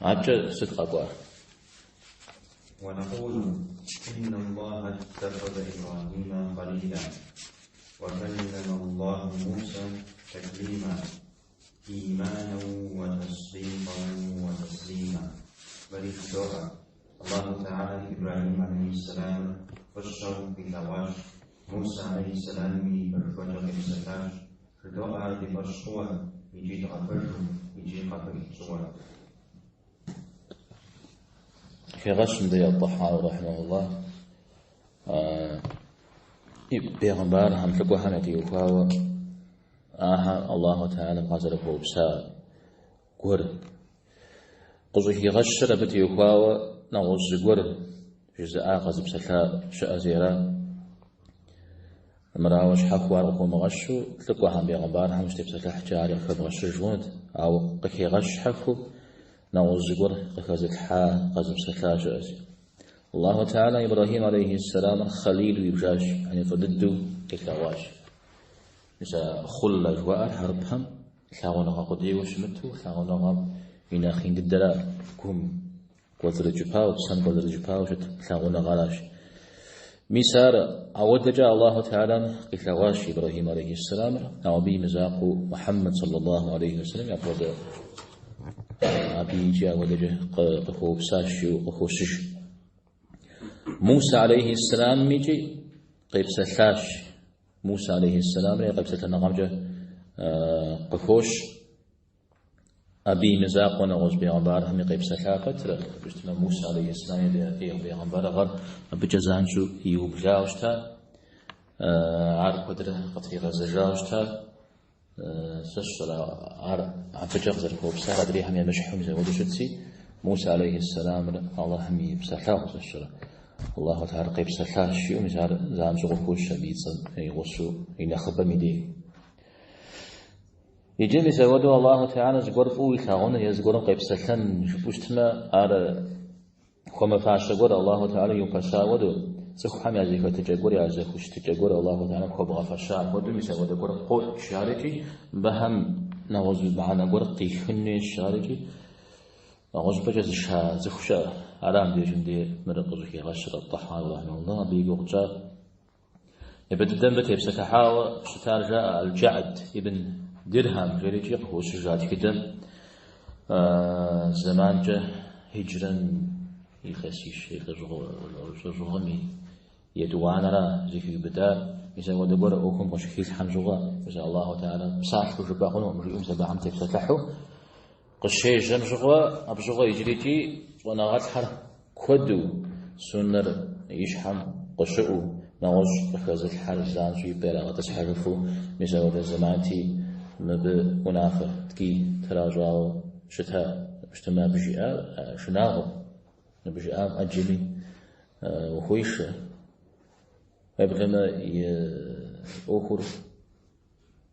Адэкӏэ сыт къэкӏуар? ونقول إن الله اتخذ إبراهيم خليلا وكلم الله موسى تكليما إيمانا وتصديقا وتسليما. Мыри жыдоӏэ, Аллаху Тэхьэлэ Ибрэхьим алейхьиссэламыр фӏыщэу къилъэгъуащ, Мусэ алейхьиссэламми ипэжыпӏэкӏэ къепсэлъащ. Жыдоӏэ ар ди фӏэщ хъууэ, икӏи дгъэпэжу, икӏи къабыл тщӏыуэ. Хегъэщ мыбы ат-Тӏэхьауи рахьимэхуллах бегъымбархэм, лӏыкӏуэхэм ятеухуауэ ахэр Аллаху Тэхьэлэм къазэрыхуэупса гуэр. Къыщӏыхигъэщыр абы теухуауэ нэгъуэщӏ зыгуэр жызыӏа къэзыпсэлъа щыӏэзи ара. Мырауэ щхьэхуэу ар къыхомыгъэщу лӏыкӏуэхэм, бегъымбархэм щытепсэлъыхькӏэ ари къыхэбгъэщыж хъунут, ауэ къыхегъэщ щхьэхуэу нэгъуэщӏ зыгуэр къыхэзылъхьа къэзыпсэлъа щыӏэзи. Аллаху Тэхьэлэ Ибрэхьим алейхьиссэламыр хъалилу ибжащ, яни фӏы дыдэу къилъэгъуащ. Мис а хъуллэ жыхуаӏэр хьэрыпхэм лъагъуныгъэ къудейуэ щымыту, лъагъуныгъэм и нэхъ ин дыдэра гум кӏуэцӏрыкӏыпауэ, псэм кӏуэцӏрыкӏыпауэ щыт лъагъуныгъэращ. Мис ар ауэдэкӏэ Аллаху Тэхьэлэм къилъэгъуащ Ибрэхьим алейхьиссэламыр, ауэ абы и мызакъуэу Мухьэммэд саллаллаху алейхи вассалам апхуэдэ абы икӏи ауэдэкӏэ къыхуэупсащ жиӏэу къыхощыж. Мусэ алейхьиссэламым икӏи къепсэлъащ. Мусэ алейхьиссэламри къепсэлъэныгъэмкӏэ къыхощ. Абы и мызакъуэ нэгъуэщӏ бегъымбархэми къепсэлъа пэтрэ, щытмэ Мусэ алейхьиссэлам и бегъымбарыгъэр абыкӏэ занщӏэу иублауэ щыта, ар куэдрэ къытригъэзэжауэ щыта. Сэ сщӏэрэ ар абыкӏэ къызэрыхуэупсар адрейхэм емыщхьу мис апхуэдэу щытси, Мусэ алейхьиссэламыр Алыхьым и псэлъэгъу сэ сщӏэрэ. Аллаху Тэхьэлэр къепсэлъащ жиӏэу мис ар занщӏэу къыхощ абы и цӏэм и гъусэу и нэхъыбэм и дей. Иджы мис апхуэдэу Аллаху Тэхьэлэ зыгуэр фӏыуэ илъагъуныр е зыгуэрым къепсэлъэн жыпӏэу щытмэ, ар хуэмыфащэ гуэр Аллаху Тэхьэлэ иупэса хуэдэу, цӏыхухэм я зэхэтыкӏэ гуэр, я зэхущытыкӏэ гуэр Аллаху Тэхьэлэм хуэбгъэфэща хуэдэу мис апхуэдэ гуэр къокӏ арикӏи, мыбыхэм нэгъуэщӏ мыхьэнэ гуэр къихын хуейщ арикӏи, нэгъуэщӏыпӏэкӏэ зыша цӏыху щыӏэ. Ара мыбдежым дей мыр къыщӏыхигъэщыр ат-Тӏэхьауи рахьимэхуллах абы и гугъу тщӏар. Япэ дыдэм мыбы тепсэлъыхьауэ щытар жаӏэ Аль-Джа'д ибн Дирхьэм жерикӏи къыхощыж а тхыдэм зэманкӏэ хиджрэм илъэсищ лӏэщӏыгъуэм и етӏуанэра зыхиубыдар. Мис апхуэдэ гуэр ӏуэхум къыщыхилъхьэм щыгъуэ, мис Аллаху Тэхьэлэ псалъэу жыпӏэ хъунукъым жиӏэу мис абыхэм тепсэлъыхьу къыщежьэм щыгъуэ, абы щыгъуэ иджырикӏи щӏэныгъэлӏхэр куэду суннэр и щхьэм къыщыӏуу, нэгъуэщӏ къыхэзылъхьэр занщӏэу и пӏэ ирагъэтӏысхьэжыфу, мис апхуэдэ зэманти мыбы унафэ ткӏий тращӏауэ щыта. Щытмэ, абы жиӏар шынагъуэ, абы жиӏам ӏэджэми ухуешэ. Уеблэмэ и ӏуэхур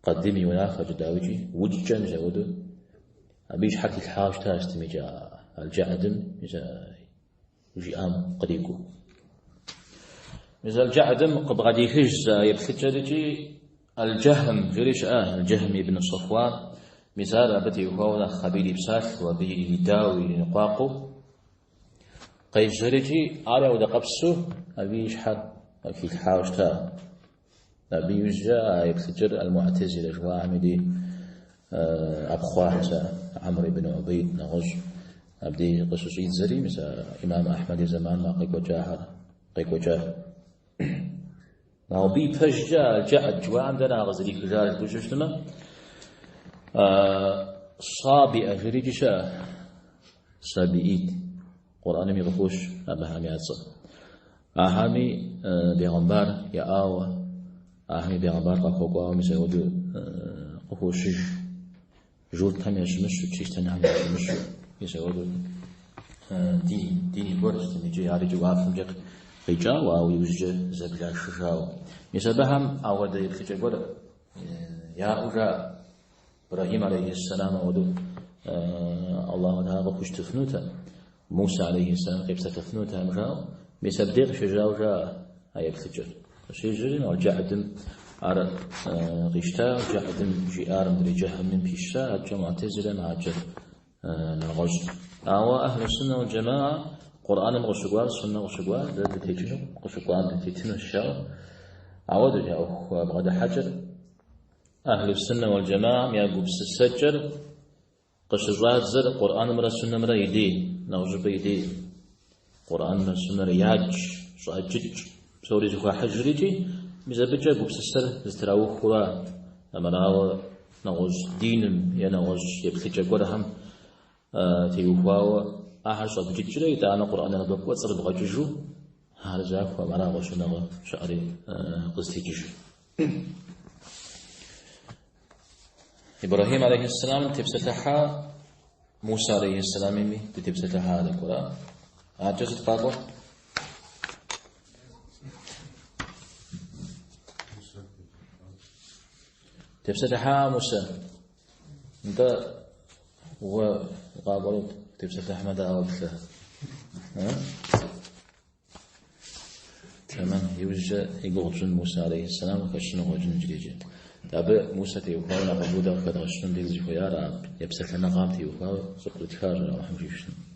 къадым и унафэкӏэ, дауикӏи, укӏкӏэ мис апхуэдэу абы и щхьэр хилъхьауэ щытащ сытмикӏ Аль-Джа'дым мис жиӏам кърикӏуэу. Мис Аль-Джа'дым къыбгъэдихыжщ а еплъыкӏэр икӏи Аль-Джахм жери щыӏа, Аль-Джахм ибн Сафуан, мис ар абы теухуауэ нэхъ абы ирипсалъэу, абы иридауэу, ириныкъуакъуэу къежьэри икӏи ар яудэкъэпсу абы и щхьэр хилъхьауэ щыта. Абы иужькӏэ а еплъыкӏэр Аль-Муӏтезилэ жыхуаӏэм и дей ӏэпхъуа, мис а Амр ибн Убейд нэгъуэщӏ абдей къыщыщӏидзэри, мис а имам Ахьмэд и зэманым а къекӏуэкӏахэр къекӏуэкӏа. Ауэ абы ипэжкӏэ Аль-Джа'д жыхуаӏэм дэнэ а къызэрихыжар жыпӏэу щытмэ, Сабиӏэ жерикӏи щыӏэ, Сабиит, Къурӏэным и къыхощ абыхэм я цӏэр. Ахэми бегъымбар яӏауэ, ахэми бегъымбар къахуэкӏуауэ мис апхуэдэу къыхощыж. Журтхэм ящымыщу, чристэнхэм ящымыщу, мис апхуэдэу дин гуэр щытым икӏи ар икӏи уафэмкӏэ къикӏауэ, ауэ иужькӏэ зэблашыжауэ. Мис абыхэм ауэдэ еплъыкӏэ гуэр яӏэу жаӏэ. Ибрэхьим алейхьиссэлам апхуэдэу Аллаху Тэхьэлэ къыхущытыфынутэкъым, Мусэ алейхьиссэлам къепсэлъэфынутэкъым жаӏэу, мис абдей къыщежьауэ жаӏэ а еплъыкӏэр. Къыщежьэри, Джаӏдым ар къищта, Джаӏдым жиӏар мыдрей Джэхьмым пища, адэкӏэ Муӏтезилэм, адэкӏэ Нэгъуэщӏ. Ауэ Ахьлу Суннэ уал Джамаа Къурӏэным къыщыкӏуар, Суннэ къыщыкӏуар дэ дытекӏыну, къыщыкӏуам дытетынущ жаӏэу. Ауэдэщ я ӏуэху бгъэдыхьэкӏэр. Ахьлу Суннэ уал Джамаам я гупсысэкӏэр къыщыщӏадзэр Къурӏэнымрэ Суннэмрэ и дей, нэгъуэщӏыпӏэ и дей. Къурӏэнымрэ Суннэр ядж, щӏаджыкӏ, псори зыхуахьыжыр икӏи мис абыкӏэ гупсысэр зытраухуэра, армырауэ нэгъуэщӏ диным е нэгъуэщӏ еплъыкӏэ гуэрхэм теухуауэ ахэр щӏэбджыкӏрэ итӏанэ Къурӏэныр абы кӏуэцӏрыбгъэкӏыжу ар захуэкъым, ара гъуэщэныгъэ щыӏэри къызытекӏыжыр. Ибрэхьим алейхьэссэламым тепсэлъыхьа, Муса алейхьэссэламми дытепсэлъыхьа тӏэкӏура? Адэкӏэ сыт къакӏуэр? Тепсэлъыхьа Мусэ. Нтӏэ, уэ къакӏуэру тепсэлъыхьмэ дауэ плъэ? Тэмэм, иужькӏэ и гугъу тщӏын Мусэ алейхьэссэлам къыхэщыну къыщӏэкӏын иджыри. Абы Мусэ теухуауэ нэхъыбэу дэ къыхэдгъэщыну дызыхуеяр а епсэлъэныгъэм теухуауэ зэпкърытхащ Алыхьым жиӏэу щытым.